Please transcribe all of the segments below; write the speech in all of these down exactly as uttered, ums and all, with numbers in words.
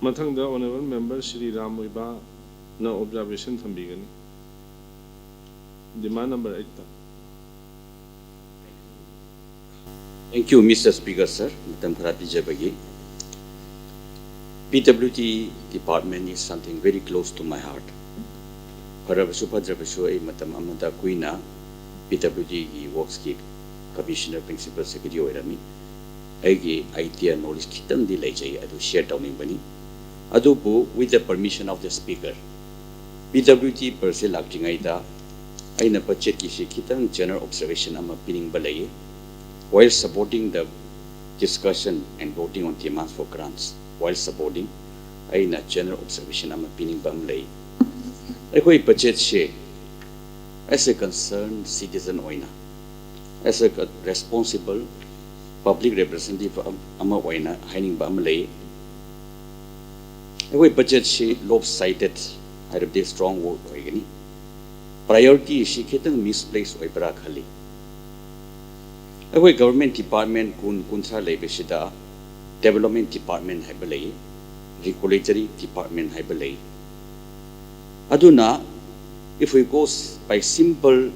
ꯃꯊꯪꯗ Honourable Member Shri Ram ꯃꯣꯏꯕꯥꯅ observation ꯊꯝꯕꯤꯒꯅꯤ꯫ Demand number eight ꯇ꯫ Thank you, Mister Speaker, sir. ꯃꯇꯝ ꯈꯔ ꯄꯤꯖꯕꯒꯤ꯫ P W D department is something very close to my heart. ꯐꯔꯕꯁꯨ ꯐꯠꯇ꯭ꯔꯕꯁꯨ ꯑꯩ ꯃꯇꯝ ꯑꯃꯗ ꯀꯨꯏꯅ P W D ꯒꯤ works ꯀꯤ Commissioner Principal Secretary ꯑꯣꯏꯔꯝꯃꯤ꯫ ꯑꯩꯒꯤ idea knowledge ꯈꯤꯇꯪꯗꯤ ꯂꯩꯖꯩ, ꯑꯗꯨ share ꯇꯧꯅꯤꯡꯕꯅꯤ꯫ ꯑꯗꯨꯕꯨ with the permission of the speaker, P W D per se ꯂꯥꯛꯇ꯭ꯔꯤꯉꯩꯗ ꯑꯩꯅ budget ꯀꯤꯁꯤ ꯈꯤꯇꯪ general observation ꯑꯃ ꯄꯤꯅꯤꯡꯕ ꯂꯩꯌꯦ꯫ While supporting the discussion and voting on demands for grants, while supporting, ꯑꯩꯅ general observation ꯑꯃ ꯄꯤꯅꯤꯡꯕ ꯑꯃ ꯂꯩ꯫ ꯑꯩꯈꯣꯏ budget say as a concerned citizen ꯑꯣꯏꯅ, as a responsible public representative ꯑꯃ ꯑꯣꯏꯅ ꯍꯥꯏꯅꯤꯡꯕ ꯑꯃ ꯂꯩ꯫ ꯑꯩꯈꯣꯏ budget ꯁꯤ lopsided ꯍꯥꯏꯔꯕꯗꯤ strong word ꯑꯣꯏꯒꯅꯤ꯫ Priority ꯁꯤ ꯈꯤꯇꯪ misplace ꯑꯣꯏꯕ꯭ꯔꯥ ꯈꯜꯂꯤ꯫ ꯑꯩꯈꯣꯏ government department ꯀꯨꯟ ꯀꯨꯟꯊ꯭ꯔꯥ ꯂꯩꯕꯁꯤꯗ development department ꯍꯥꯏꯕ ꯂꯩ, regulatory department ꯍꯥꯏꯕ ꯂꯩ꯫ ꯑꯗꯨꯅ if we go by simple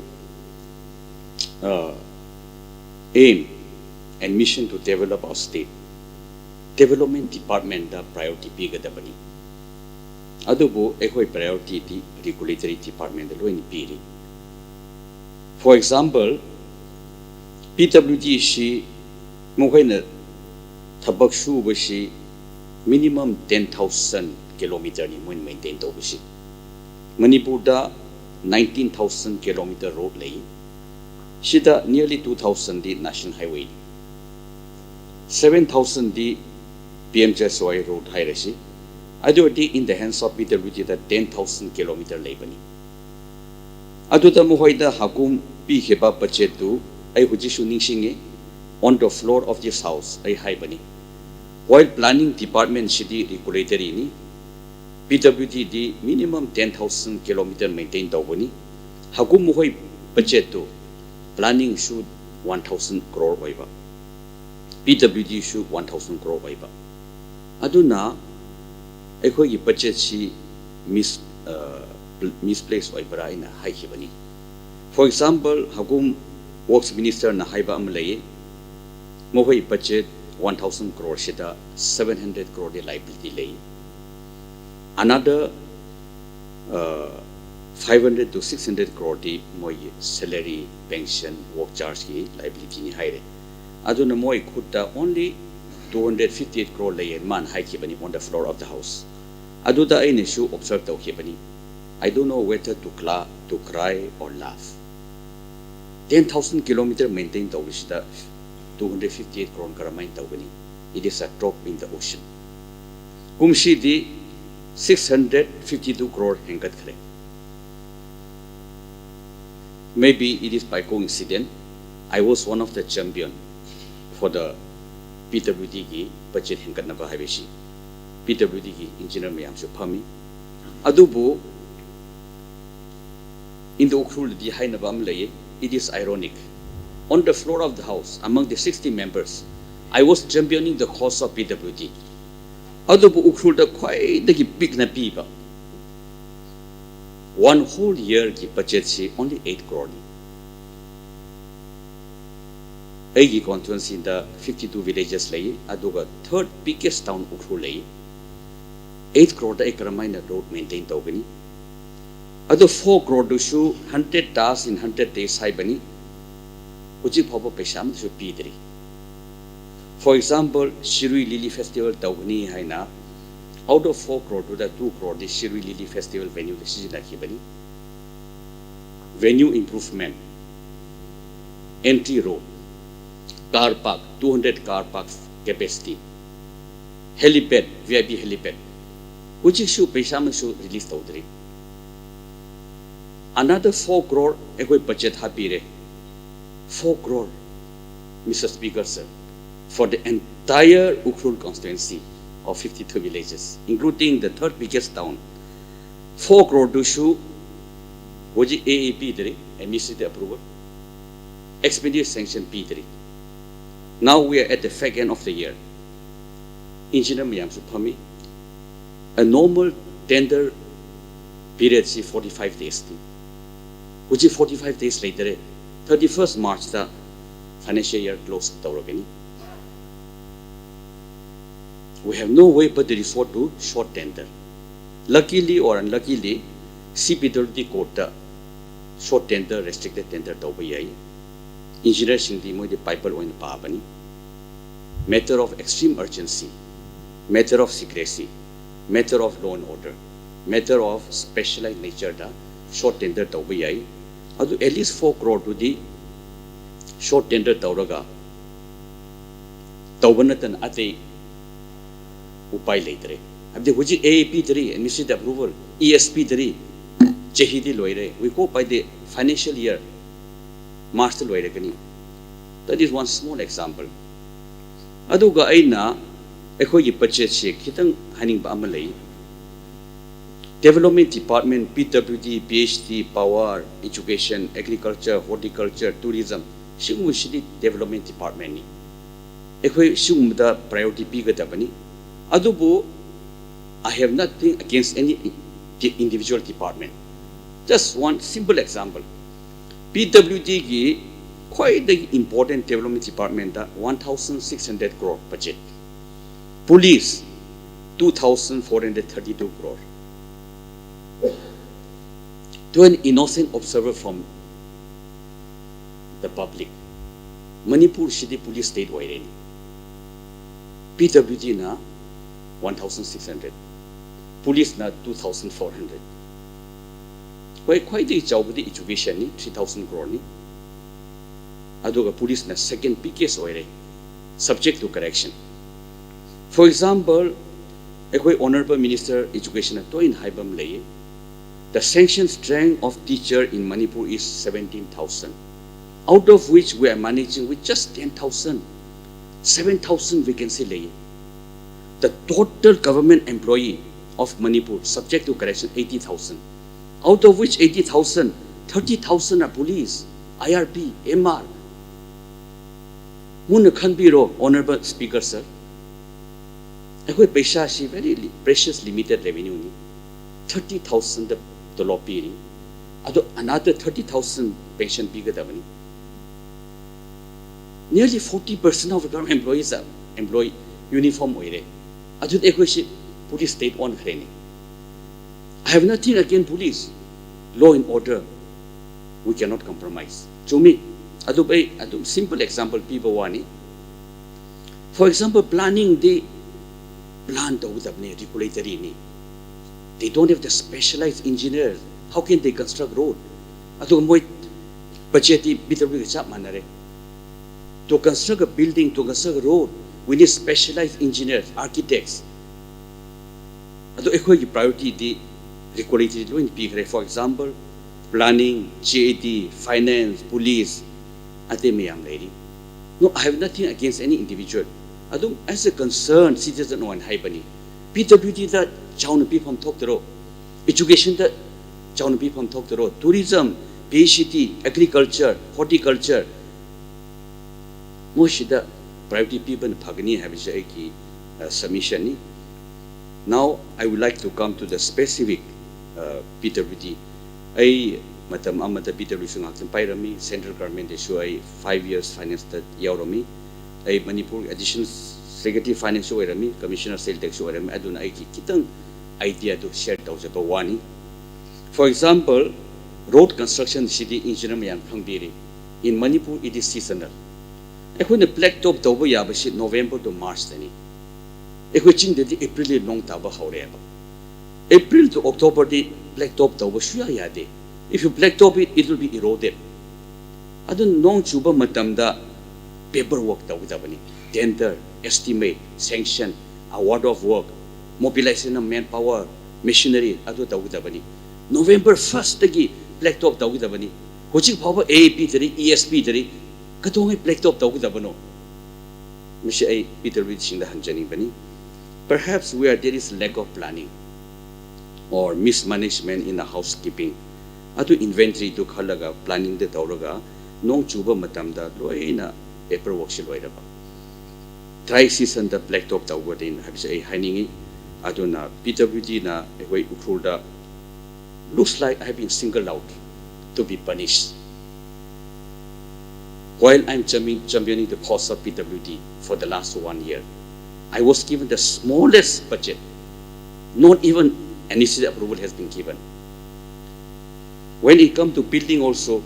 uh, aim and mission to develop our state, development department the priority ꯄꯤꯒꯗꯕꯅꯤ꯫ ꯑꯗꯨꯕꯨ ꯑꯩꯈꯣꯏ priority ꯗꯤ regulatory department ꯗ ꯂꯣꯏꯅ ꯄꯤꯔꯤ꯫ For example, P W D ꯁꯤ ꯃꯈꯣꯏꯅ ꯊꯕꯛ ꯁꯨꯕꯁꯤ minimum ten thousand kilometer ꯅꯤ ꯃꯣꯏꯅ maintain ꯇꯧꯕꯁꯤ꯫ ꯃꯅꯤꯄꯨꯔꯗ nineteen thousand kilometer road ꯂꯩ꯫ ꯁꯤꯗ nearly two thousand ꯗꯤ national highway ꯅꯤ꯫ Seven thousand ꯗꯤ P M G S Y road ꯍꯥꯏꯔꯁꯤ꯫ ꯑꯗꯨ ꯑꯣꯏꯔꯗꯤ in the hands of P W D the ten thousand kilometer ꯂꯩꯕꯅꯤ꯫ ꯑꯗꯨꯗ ꯃꯈꯣꯏꯗ ꯍꯥꯀꯨꯝ ꯄꯤꯈꯤꯕ budget ꯇꯨ ꯑꯩ ꯍꯧꯖꯤꯛꯁꯨ ꯅꯤꯡꯁꯤꯡꯉꯤ꯫ On the floor of this house ꯑꯩ ꯍꯥꯏꯕꯅꯤ꯫ While planning department ꯁꯤꯗꯤ regulatory ꯅꯤ, P W D ꯗꯤ minimum ten thousand kilometer maintain ꯇꯧꯕꯅꯤ꯫ ꯍꯥꯀꯨꯝ ꯃꯈꯣꯏ budget ꯇꯨ planning ꯁꯨ one thousand crore ꯑꯣꯏꯕ, P W D ꯁꯨ one thousand crore ꯑꯣꯏꯕ꯫ ꯑꯗꯨꯅ ꯑꯩꯈꯣꯏꯒꯤ ꯕꯖꯦꯠꯁꯤ ꯃꯤꯁ ꯃꯤꯁꯄ꯭ꯂꯦꯁ ꯑꯣꯏꯕ꯭ꯔꯥ ꯑꯩꯅ ꯍꯥꯏꯈꯤꯕꯅꯤ꯫ For example, ꯍꯧꯒꯨꯝ ꯋꯔꯛꯁ ꯃꯤꯅꯤꯁꯇꯔꯅ ꯍꯥꯏꯕ ꯑꯃ ꯂꯩꯌꯦ, ꯃꯈꯣꯏ ꯕꯖꯦꯠ ꯋꯥꯟ ꯊꯥꯎꯖꯟ ꯀ꯭ꯔꯣꯔꯁꯤꯗ ꯁꯕꯦꯟ ꯍꯟꯗ꯭ꯔꯦꯠ ꯀ꯭ꯔꯣꯔꯗꯤ ꯂꯥꯏꯕꯤꯂꯤꯇꯤ ꯂꯩ꯫ Another five hundred to six hundred ꯀ꯭ꯔꯣꯔꯗꯤ ꯃꯣꯏꯒꯤ ꯁꯦꯂꯔꯤ, ꯄꯦꯟꯁꯟ, ꯋꯔꯛ ꯆꯥꯔꯖꯀꯤ ꯂꯥꯏꯕꯤꯂꯤꯇꯤꯅꯤ ꯍꯥꯏꯔꯦ꯫ ꯑꯗꯨꯅ ꯃꯣꯏ ꯈꯨꯠꯇ only two hundred fifty eight crore ꯂꯩꯌꯦ ꯃꯥꯅ ꯍꯥꯏꯈꯤꯕꯅꯤ on the floor of the house꯫ ꯑꯗꯨꯗ ꯑꯩꯅꯁꯨ ꯑꯣꯕꯖꯔꯕ ꯇꯧꯈꯤꯕꯅꯤ꯫ I don't know whether to cla to cry or laugh. Ten thousand kilometer maintain ꯇꯧꯕꯁꯤꯗ two hundred fifty eight crore ꯀꯔꯝꯍꯥꯏꯅ ꯇꯧꯒꯅꯤ? It is a drop in the ocean. ꯀꯨꯝꯁꯤꯗꯤ six hundred fifty two crore ꯍꯦꯟꯒꯠꯈ꯭ꯔꯦ꯫ Maybe it is by coincidence, I was one of the champion for the PWDꯒꯤ budget ꯍꯦꯟꯒꯠꯅꯕ ꯍꯥꯏꯕꯁꯤ꯫ PWDꯒꯤ engineer ꯃꯌꯥꯝꯁꯨ ꯐꯝꯃꯤ꯫ ꯑꯗꯨꯕꯨ ꯏꯟꯗꯣ ꯎꯈ꯭ꯔꯨꯜꯗꯗꯤ ꯍꯥꯏꯅꯕ ꯑꯃ ꯂꯩꯌꯦ, it is ironic, on the floor of the house, among the sixty members, I was championing the cause of PWD. ꯑꯗꯨꯕꯨ ꯎꯈ꯭ꯔꯨꯜꯗ ꯈ꯭ꯋꯥꯏꯗꯒꯤ ꯄꯤꯛꯅ ꯄꯤꯕ one whole yearꯒꯤ ꯕꯖꯦꯠꯁꯤ only eight ꯀ꯭ꯔꯣꯔꯅꯤ꯫ ꯑꯩꯒꯤ ꯀꯣꯟꯁꯇꯤꯇ꯭ꯋꯦꯟꯁꯤꯗ fifty two villages ꯂꯩ, ꯑꯗꯨꯒ third biggest town ꯎꯈ꯭ꯔꯨꯜ ꯂꯩ꯫ Eight ꯀ꯭ꯔꯣꯔꯗ ꯑꯩ ꯀꯔꯝꯍꯥꯏꯅ ꯔꯣꯗ ꯃꯦꯟꯇꯦꯟ ꯇꯧꯒꯅꯤ? ꯑꯗꯨ four ꯀ꯭ꯔꯣꯔꯗꯨꯁꯨ hundred days in hundred days ꯍꯥꯏꯕꯅꯤ, ꯍꯧꯖꯤꯛ ꯐꯥꯎꯕ ꯄꯩꯁꯥ ꯑꯃꯁꯨ ꯄꯤꯗ꯭ꯔꯤ꯫ For example, Shirui lily festival ꯇꯧꯒꯅꯤ ꯍꯥꯏꯅ out of four ꯀ꯭ꯔꯣꯔꯗꯨꯗ two ꯀ꯭ꯔꯣꯔꯗꯤ ꯁꯤꯔꯨꯏ ꯂꯤꯂꯤ ꯐꯦꯁꯇꯤꯚꯦꯜ ꯚꯦꯅ꯭ꯌꯨꯗ ꯁꯤꯖꯤꯟꯅꯈꯤꯕꯅꯤ꯫ Venue improvement, entry road, car park, two hundred car park capacity, helipad, VIP helipad, ꯍꯧꯖꯤꯛꯁꯨ ꯄꯩꯁꯥ ꯑꯃꯁꯨ ꯔꯤꯂꯤꯁ ꯇꯧꯗ꯭ꯔꯤ꯫ Another four ꯀ꯭ꯔꯣꯔ ꯑꯩꯈꯣꯏ ꯕꯖꯦꯠ ꯍꯥꯞꯄꯤꯔꯦ꯫ Four crore, Mister Speaker, sir, for the entire Ukhrul constituency of fifty two villages, including the third biggest town. Four ꯀ꯭ꯔꯣꯔꯗꯨꯁꯨ ꯍꯧꯖꯤꯛ ꯑꯦ ꯑꯦ ꯄꯤꯗ꯭ꯔꯤ, administrative approval, expenditure sanction ꯄꯤꯗ꯭ꯔꯤ꯫ Now we are at the fag end of the year. Engineer ꯃꯌꯥꯝꯁꯨ ꯐꯝꯃꯤ꯫ A normal tender period ꯁꯤ forty five days ꯅꯤ. ꯍꯧꯖꯤꯛ forty five days ꯂꯩꯇꯔꯦ. Thirty first March ꯇ financial year close ꯇꯧꯔꯒꯅꯤ. We have no way but to resort to short tender. Luckily or unluckily, C P W D code ꯇ short tender, restricted tender ꯇꯧꯕ ꯌꯥꯏ. Engineer ꯁꯤꯡꯗꯤ ꯃꯣꯏꯗꯤ Bible ꯑꯣꯏꯅ ꯄꯥꯕꯅꯤ. Matter of extreme urgency, matter of secrecy, matter of law and order, matter of specialized nature the short tender ꯇꯧꯕ ꯌꯥꯏ. ꯑꯗꯨ at least four crore ꯗꯨꯗꯤ short tender ꯇꯧꯔꯒ ꯇꯧꯕ ꯅꯠꯇꯅ ꯑꯇꯩ ꯎꯄꯥꯏ ꯂꯩꯇ꯭ꯔꯦ. ꯍꯥꯏꯕꯗꯤ ꯍꯧꯖꯤꯛ A A ꯄꯤꯗ꯭ꯔꯤ, administrative approval, E S ꯄꯤꯗ꯭ꯔꯤ, ꯆꯍꯤꯗꯤ ꯂꯣꯏꯔꯦ. We go by the financial year, March ꯇ ꯂꯣꯏꯔꯒꯅꯤ. That is one small example. ꯑꯗꯨꯒ ꯑꯩꯅ ꯑꯩꯈꯣꯏꯒꯤ budget ꯁꯦ ꯈꯤꯇꯪ ꯍꯥꯏꯅꯤꯡꯕ ꯑꯃ ꯂꯩ. Development Department, P W D, P H D, power, education, agriculture, horticulture, tourism, ꯁꯤꯒꯨꯝꯕꯁꯤꯗꯤ development department ꯅꯤ. ꯑꯩꯈꯣꯏ ꯁꯤꯒꯨꯝꯕꯗ priority ꯄꯤꯒꯗꯕꯅꯤ. ꯑꯗꯨꯕꯨ I have nothing against any individual department. Just one simple example. P W D ꯒꯤ ꯈ꯭ꯋꯥꯏꯗꯒꯤ important development department the one thousand six hundred crore budget. Police, two thousand four hundred thirty-two crore. To an innocent observer from the public, Manipur CD police state ꯑꯣꯏꯔꯦꯅꯦ. P W D ꯅ one thousand six hundred, police ꯅ two thousand four hundred. ꯍꯣꯏ, ꯈ꯭ꯋꯥꯏꯗꯒꯤ ꯆꯥꯎꯕꯗꯤ education ꯅꯤ, three thousand crore ꯅꯤ. ꯑꯗꯨꯒ police ꯅ second biggest ꯑꯣꯏꯔꯦ, subject to correction. For example, ꯑꯩꯈꯣꯏ honourable minister education ꯅ ꯇꯣꯏꯅ ꯍꯥꯏꯕ ꯑꯃ ꯂꯩꯌꯦ. The sanction strength of teacher in Manipur is seventeen thousand, out of which we are managing with just ten thousand. Seven thousand vacancy ꯂꯩꯌꯦ. The total government employee of Manipur, subject to correction, eighty thousand, out of which eighty thousand, thirty thousand are police, I R P, M R. ꯃꯨꯟꯅ ꯈꯟꯕꯤꯔꯣ, honourable speaker sir. ꯑꯩꯈꯣꯏ ꯄꯩꯁꯥꯁꯤ very precious limited revenue ꯅꯤ꯫ Thirty thousand ꯇꯣꯂꯣꯞ ꯄꯤꯔꯤ, ꯑꯗꯣ another thirty thousand pension ꯄꯤꯒꯗꯕꯅꯤ꯫ Nearly forty percent of government employees are employee uniform ꯑꯣꯏꯔꯦ꯫ ꯑꯗꯨꯗꯤ ꯑꯩꯈꯣꯏꯁꯤ police state ꯑꯣꯟꯈ꯭ꯔꯦꯅꯦ꯫ I have nothing against police, law and order, we cannot compromise. ꯆꯨꯝꯃꯤ꯫ ꯑꯗꯨꯕꯨ ꯑꯩ ꯑꯗꯨꯝ simple example ꯄꯤꯕ ꯋꯥꯅꯤ꯫ For example, planning D plan ꯇꯧꯒꯗꯕꯅꯤ, regulatory ꯅꯤ꯫ They don't have the specialized engineers. How can they construct road? ꯑꯗꯨꯒ ꯃꯣꯏ budget ꯇꯤ ꯄꯤꯗꯕꯒ ꯆꯞ ꯃꯥꯟꯅꯔꯦ꯫ To construct a building, to construct a road, we need specialized engineers, architects. ꯑꯗꯣ ꯑꯩꯈꯣꯏꯒꯤ priority ꯗꯤ regulatory ꯂꯣꯏꯅ ꯄꯤꯈ꯭ꯔꯦ꯫ For example, planning, C A D, finance, police, ꯑꯇꯩ ꯃꯌꯥꯝ ꯂꯩꯔꯤ꯫ No, I have nothing against any individual. ꯑꯗꯨꯝ as a concerned citizen ꯑꯣꯏꯅ ꯍꯥꯏꯕꯅꯤ꯫ P W D ꯗ ꯆꯥꯎꯅ ꯄꯤꯐꯝ ꯊꯣꯛꯇꯔꯣ? Education ꯗ ꯆꯥꯎꯅ ꯄꯤꯐꯝ ꯊꯣꯛꯇꯔꯣ? Tourism, P H E T, agriculture, horticulture, ꯃꯣꯏꯁꯤꯗ priority ꯄꯤꯕꯅ ꯐꯒꯅꯤ ꯍꯥꯏꯕꯁꯦ ꯑꯩꯒꯤ, ꯑ, submission ꯅꯤ꯫ Now, I would like to come to the specific, uh, P W D. ꯑꯩ ꯃꯇꯝ ꯑꯃꯗ P W D ꯁꯨ ꯉꯥꯛꯇꯪ ꯄꯥꯏꯔꯝꯃꯤ, central government ꯇꯁꯨ ꯑꯩ five years finance ꯇ ꯌꯥꯎꯔꯝꯃꯤ꯫ ꯑꯩ ꯃꯅꯤꯄꯨꯔ additional secretary finance ꯁꯨ ꯑꯣꯏꯔꯝꯃꯤ, commissioner sales tax ꯁꯨ ꯑꯣꯏꯔꯝꯃꯤ, ꯑꯗꯨꯅ ꯑꯩꯒꯤ ꯈꯤꯇꯪ idea ꯗꯨ share ꯇꯧꯖꯕ ꯋꯥꯅꯤ꯫ For example, road construction CD engineer ꯃꯌꯥꯝ ꯈꯪꯕꯤꯔꯤ, in Manipur it is seasonal꯫ ꯑꯩꯈꯣꯏꯅ black top ꯇꯧꯕ ꯌꯥꯕꯁꯤ November to March ꯇꯅꯤ꯫ ꯑꯩꯈꯣꯏ ꯆꯤꯡꯗꯗꯤ April ꯗꯤ ꯅꯣꯡ ꯇꯥꯕ ꯍꯧꯔꯦꯕ꯫ April to October D black top ꯇꯧꯕ ꯁꯨꯌꯥ ꯌꯥꯗꯦ꯫ If you black top it, it will be eroded. ꯑꯗꯨ ꯅꯣꯡ ꯆꯨꯕ ꯃꯇꯝꯗ paperwork ꯇꯧꯒꯗꯕꯅꯤ, tender, estimate, sanction, award of work, mobilization of manpower, machinery, ꯑꯗꯨ ꯇꯧꯒꯗꯕꯅꯤ꯫ November first ꯇꯒꯤ black top ꯇꯧꯒꯗꯕꯅꯤ꯫ ꯍꯧꯖꯤꯛ ꯐꯥꯎꯕ A A ꯄꯤꯗꯔꯤ, E S ꯄꯤꯗꯔꯤ꯫ ꯀꯩꯗꯧꯉꯩ black top ꯇꯧꯒꯗꯕꯅꯣ? ꯃꯁꯤ ꯑꯩ P W D ꯁꯤꯡꯗ ꯍꯪꯖꯅꯤꯡꯕꯅꯤ꯫ Perhaps where there is lack of planning or mismanagement in the housekeeping, ꯑꯗꯨ inventory ꯗꯨ ꯈꯜꯂꯒ, planning ꯗ ꯇꯧꯔꯒ, ꯅꯣꯡ ꯆꯨꯕ ꯃꯇꯝꯗ ꯂꯣꯏꯅ paperwork ꯁꯤ ꯂꯣꯏꯔꯕ꯫ Dry season ꯗ black top ꯇꯧꯒꯅꯤ ꯍꯥꯏꯕꯁꯦ ꯑꯩ ꯍꯥꯏꯅꯤꯡꯉꯤ꯫ ꯑꯗꯨꯅ P W D ꯅ ꯑꯩꯈꯣꯏ ꯎꯈ꯭ꯔꯨꯜꯗ looks like I have been singled out to be punished. While I'm champion- championing the cause of P W D for the last one year, I was given the smallest budget, not even N E C approval has been given. When it comes to building also,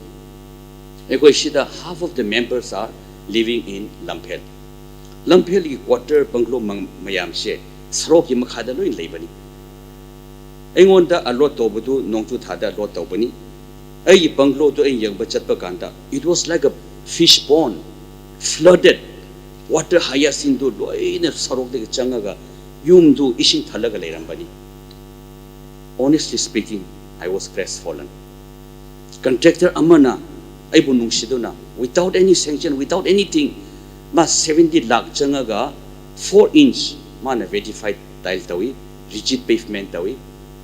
ꯑꯩꯈꯣꯏ ꯁꯤꯗ half of the members are living in ꯂꯝꯐꯦꯜ꯫ ꯂꯝꯐꯦꯜꯒꯤ quarter bungalow ꯃꯌꯥꯝꯁꯦ ꯁꯔꯣꯛꯀꯤ ꯃꯈꯥꯗ ꯂꯣꯏ ꯂꯩꯕꯅꯤ꯫ ꯑꯩꯉꯣꯟꯗ allot ꯇꯧꯕꯗꯨ ꯅꯣꯡꯖꯨ ꯊꯥꯗ allot ꯇꯧꯕꯅꯤ꯫ ꯑꯩꯒꯤ bungalow ꯗꯨ ꯑꯩ ꯌꯦꯡꯕ ꯆꯠꯄ ꯀꯥꯟꯗ, it was like a fish pond, flooded, water hyacinth ꯗꯨ ꯂꯣꯏꯅ ꯁꯔꯣꯛꯇꯒꯤ ꯆꯪꯉꯒ ꯌꯨꯝꯗꯨ ꯏꯁꯤꯡ ꯊꯜꯂꯒ ꯂꯩꯔꯝꯕꯅꯤ꯫ Honestly speaking, I was crestfallen. Contractor ꯑꯃꯅ ꯑꯩꯕꯨ ꯅꯨꯡꯁꯤꯗꯨꯅ, without any sanction, without anything, ꯃꯥ seventy lakh ꯆꯪꯉꯒ four inch ꯃꯥꯅ ratified tile ꯇꯧꯏ, rigid pavement ꯇꯧꯏ꯫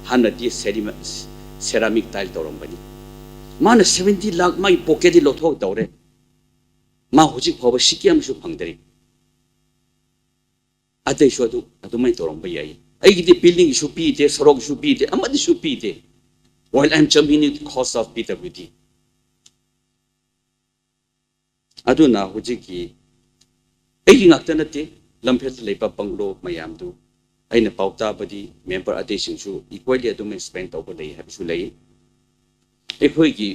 ꯍꯥꯟꯅꯗꯤ ceramic tile ꯇꯧꯔꯝꯕꯅꯤ꯫ ꯃꯥꯅ seventy lakh ꯃꯥꯒꯤ pocket ꯇꯒꯤ ꯂꯧꯊꯣꯛ ꯇꯧꯔꯦ꯫ ꯃꯥ ꯍꯧꯖꯤꯛ ꯐꯥꯎꯕ ꯁꯤꯀꯤ ꯑꯃꯁꯨ ꯐꯪꯗ꯭ꯔꯤ꯫ ꯑꯇꯩꯁꯨ ꯑꯗꯨ ꯑꯗꯨꯃꯥꯏꯅ ꯇꯧꯔꯝꯕ ꯌꯥꯏ꯫ ꯑꯩꯒꯤꯗꯤ building ꯒꯤꯁꯨ ꯄꯤꯗꯦ, ꯁꯔꯣꯛꯀꯤꯁꯨ ꯄꯤꯗꯦ, ꯑꯃꯗꯤꯁꯨ ꯄꯤꯗꯦ꯫ While I am championing the cause of P W D꯫ ꯑꯗꯨꯅ ꯍꯧꯖꯤꯛꯀꯤ ꯑꯩꯒꯤ ꯉꯥꯛꯇ ꯅꯠꯇꯦ, ꯂꯝꯐꯦꯜꯗ ꯂꯩꯕ bungalow ꯃꯌꯥꯝꯗꯨ ꯑꯩꯅ ꯄꯥꯎ ꯇꯥꯕꯗꯤ member ꯑꯇꯩꯁꯤꯡꯁꯨ equally ꯑꯗꯨꯃꯥꯏꯅ spend ꯇꯧꯕ ꯂꯩ ꯍꯥꯏꯕꯁꯨ ꯂꯩ꯫ ꯑꯩꯈꯣꯏꯒꯤ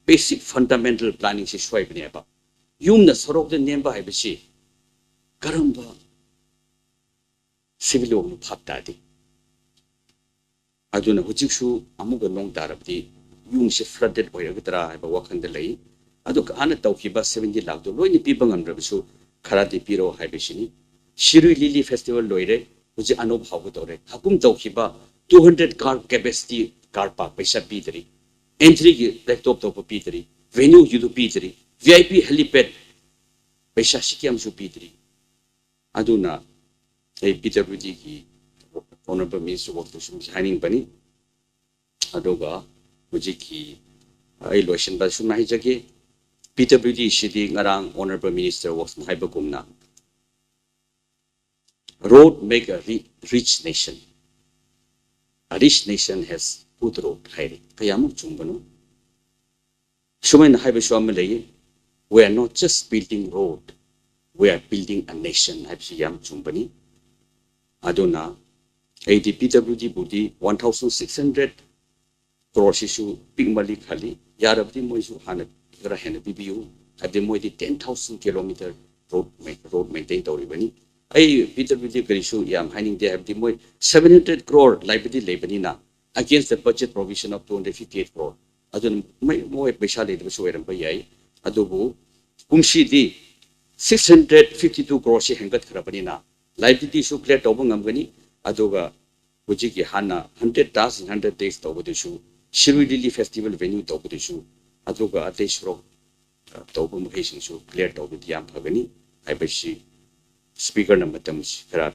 basic fundamental planning ꯁꯤ ꯁꯣꯏꯕꯅꯦꯕ꯫ ꯌꯨꯝꯅ ꯁꯣꯔꯣꯛꯇ ꯅꯦꯝꯕ ꯍꯥꯏꯕꯁꯤ ꯀꯔꯝꯕ civil law ꯅꯣ ꯚꯥꯞ ꯇꯥꯗꯦ꯫ ꯑꯗꯨꯅ ꯍꯧꯖꯤꯛꯁꯨ ꯑꯃꯨꯛꯀ ꯅꯣꯡ ꯇꯥꯔꯕꯗꯤ ꯌꯨꯝꯁꯦ flooded ꯑꯣꯏꯔꯒꯗ꯭ꯔꯥ ꯍꯥꯏꯕ ꯋꯥꯈꯜꯗ ꯂꯩ꯫ ꯑꯗꯨꯒ ꯍꯥꯟꯅ ꯇꯧꯈꯤꯕ seventy lakh ꯇꯣ ꯂꯣꯏꯅ ꯄꯤꯕ ꯉꯝꯗ꯭ꯔꯕꯁꯨ ꯈꯔꯗꯤ ꯄꯤꯔꯣ ꯍꯥꯏꯕꯁꯤꯅꯤ꯫ ꯁꯤꯔꯨꯏ ꯂꯤꯂꯤ festival ꯂꯣꯏꯔꯦ, ꯍꯧꯖꯤꯛ ꯑꯅꯧꯕ ꯍꯧꯒꯗꯧꯔꯦ꯫ ꯍꯥꯀꯨꯝ ꯇꯧꯈꯤꯕ two hundred car capacity car park ꯄꯩꯁꯥ ꯄꯤꯗ꯭ꯔꯤ, entry ꯒꯤ blacktop ꯇꯧꯕ ꯄꯤꯗ꯭ꯔꯤ, venue ꯒꯤꯗꯨ ꯄꯤꯗ꯭ꯔꯤ, V I P helipad ꯄꯩꯁꯥ ꯁꯤꯀꯤ ꯑꯃꯁꯨ ꯄꯤꯗ꯭ꯔꯤ꯫ ꯑꯗꯨꯅ ꯑꯩ P W D ꯒꯤ Honourable Minister of Works ꯇꯁꯨ ꯍꯥꯏꯅꯤꯡꯕꯅꯤ꯫ ꯑꯗꯨꯒ ꯍꯧꯖꯤꯛꯀꯤ ꯑꯩ ꯂꯣꯏꯁꯤꯟꯕ ꯁꯨꯝ ꯍꯥꯏꯖꯒꯦ, P W D ꯁꯤꯗꯤ ꯉꯔꯥꯡ Honourable Minister of Works ꯅ ꯍꯥꯏꯕꯒꯨꯝꯅ Road make a ri- rich nation. A rich nation has good road ꯍꯥꯏꯔꯤ꯫ ꯀꯌꯥꯃꯨꯛ ꯆꯨꯝꯕꯅꯣ? ꯁꯨꯃꯥꯏꯅ ꯍꯥꯏꯕꯁꯨ ꯑꯃ ꯂꯩꯌꯦ, "We are not just building road, we are building a nation" ꯍꯥꯏꯕꯁꯤ ꯌꯥꯝ ꯆꯨꯝꯕꯅꯤ꯫ ꯑꯗꯨꯅ ꯑꯩꯗꯤ ꯄꯤ ꯗꯕ꯭ꯂꯤꯎ ꯗꯤꯕꯨꯗꯤ ꯋꯥꯟ ꯊꯥꯎꯖꯟ ꯁꯤꯛꯁ ꯍꯟꯗ꯭ꯔꯦꯠ ꯀ꯭ꯔꯣꯔꯁꯤꯁꯨ ꯄꯤꯛꯃꯜꯂꯤ ꯈꯜꯂꯤ꯫ ꯌꯥꯔꯕꯗꯤ ꯃꯣꯏꯁꯨ ꯍꯥꯟꯅ ꯈꯔ ꯍꯦꯟꯅ ꯄꯤꯕꯤꯌꯨ, ꯍꯥꯏꯕꯗꯤ ꯃꯣꯏꯗꯤ ten thousand kilometre road road maintain ꯇꯧꯔꯤꯕꯅꯤ꯫ ꯑꯩ ꯄꯤ ꯗꯕ꯭ꯂꯤꯎ ꯗꯤ ꯀꯔꯤꯁꯨ ꯌꯥꯝ ꯍꯥꯏꯅꯤꯡꯗꯦ, ꯍꯥꯏꯕꯗꯤ ꯃꯣꯏ ꯁꯚꯦꯟ ꯍꯟꯗ꯭ꯔꯦꯠ ꯀ꯭ꯔꯣꯔ ꯂꯩꯕꯗꯤ ꯂꯩꯕꯅꯤꯅ, against the budget provision of two hundred fifty eight crore, ꯑꯗꯨꯅ ꯃꯣꯏ ꯃꯣꯏ ꯄꯩꯁꯥ ꯂꯩꯇꯕꯁꯨ ꯑꯣꯏꯔꯝꯕ ꯌꯥꯏ꯫ ꯑꯗꯨꯕꯨ ꯀꯨꯝꯁꯤꯗꯤ ꯁꯤꯛꯁ ꯍꯟꯗ꯭ꯔꯦꯠ ꯐꯤꯐꯇꯤ ꯇꯨ ꯀ꯭ꯔꯣꯔꯁꯤ ꯍꯦꯟꯒꯠꯈ꯭ꯔꯕꯅꯤꯅ ꯂꯥꯏꯕꯤꯂꯤꯇꯤꯁꯨ ꯀ꯭ꯂꯤꯌꯥꯔ ꯇꯧꯕ ꯉꯝꯒꯅꯤ꯫ ꯑꯗꯨꯒ ꯍꯧꯖꯤꯛꯀꯤ ꯍꯥꯟꯅ hundred task in hundred days ꯇꯧꯕꯗꯨꯁꯨ, ꯁꯤꯔꯨꯏ ꯂꯤꯂꯤ ꯐꯦꯁꯇꯤꯚꯦꯜ ꯚꯦꯅ꯭ꯌꯨ ꯇꯧꯕꯗꯨꯁꯨ, ꯑꯗꯨꯒ ꯑꯇꯩ ꯁꯣꯔꯣꯛ ꯑ, ꯇꯧꯕ ꯃꯈꯩꯁꯤꯡꯁꯨ ꯀ꯭ꯂꯤꯌꯥꯔ ꯇꯧꯕꯗꯤ ꯌꯥꯝ ꯐꯒꯅꯤ ꯍꯥꯏꯕꯁꯤ ꯁ꯭ꯄꯤꯀꯔꯅ ꯃꯇꯝꯁꯤ ꯈꯔ